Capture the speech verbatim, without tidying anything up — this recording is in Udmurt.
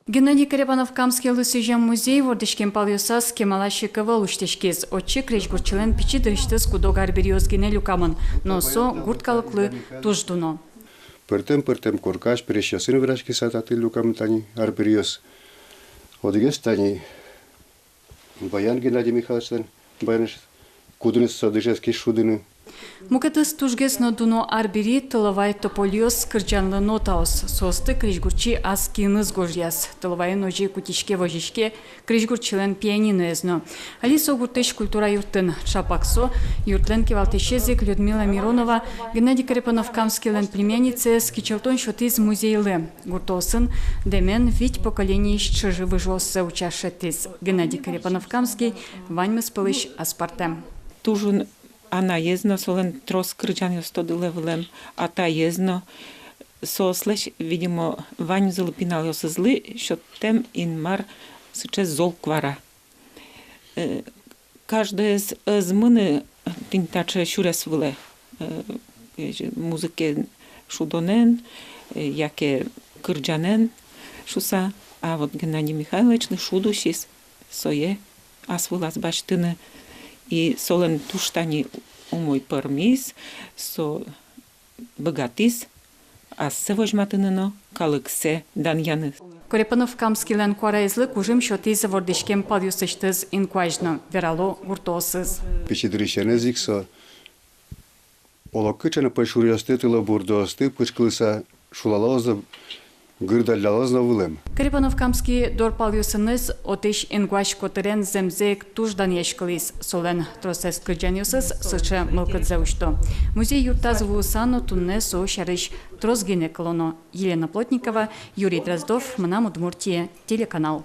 Геннадий Корепанов-Камскийлы сӥзем музей вордӥськем палъёсаз кемалась ик ӧвӧл усьтӥськиз. Отчы крезьгурчилэн пичи дырысьтыз куд-ог арбериос гинэ люкамын, но со гурт калыклы туж дуно. Пӧртэм-пӧртэм коркась, пересьёсын вераськыса татын люкамын тани арбериос. Одӥгез тани баян Геннадий Михайловичлэн баянэз, кудӥныз со дышетскиз шудыны. Мукетыз тужгес но дуно арбери — тыловай топольёс, кырӟанлы нотаос. Соосты крезьгурчи ас киыныз гожъяз. Тыловайын озьы кутӥське-возиське крезьгурчилэн пианиноез но. Али со гуртысь культура юртын. Ӵапак со юртлэн кивалтӥсез ик Людмила Миронова Геннадий Корепанов-Камскийлэн племянницаез кичӧлтон сётӥз музейлы. Гуртоосын дэмен вить поколениысь чыжы-выжыоссэ утчаса шедьтӥз. Геннадий Корепанов-Камский ваньмыз пӧлысь аспӧртэм. Туж ик анаез но солэн трос кырӟанъёс тодылэ вылэм, атаез но. Соослэсь, видимо, ваньзылы, пиналъёсызлы сёттэм Инмар сыӵе зол куара. Э, каждоез ӧз мыны тӥни таӵе сюрес вылэ, э, музыкен шудонэн, э, яке кырӟанэн шуса. А вот Геннадий Михайловичлы шуд усиз сое ас вылаз басьтыны. И солэн туж тани умой пӧрмиз, со быгатӥз ассэ возьматыны но калыксэ данъяны. Корепанов-Камскийлэн куараезлы кужым сётӥз вордӥськем палъёсысьтыз инкуазь но, верало гуртоосыз. Пичи дырысеныз ик со олокыӵе но пӧйшуръёсты, тылобурдоосты пыӵкылыса шулалоз но, гырдаллялоз но вылэм. Корепанов-Камский дор палъёсыныз отысь инкуазь котырен зэмзэ ик туж данъяськылӥз. Солэн тросэз кырӟанъёсыз сыӵе мылкыдзэ усьто. Музей юртаз вуыса но туннэ со сярысь трос гинэ кылоно. Елена Плотникова, Юрий Дроздов, «Мынам Удмуртие» телеканал.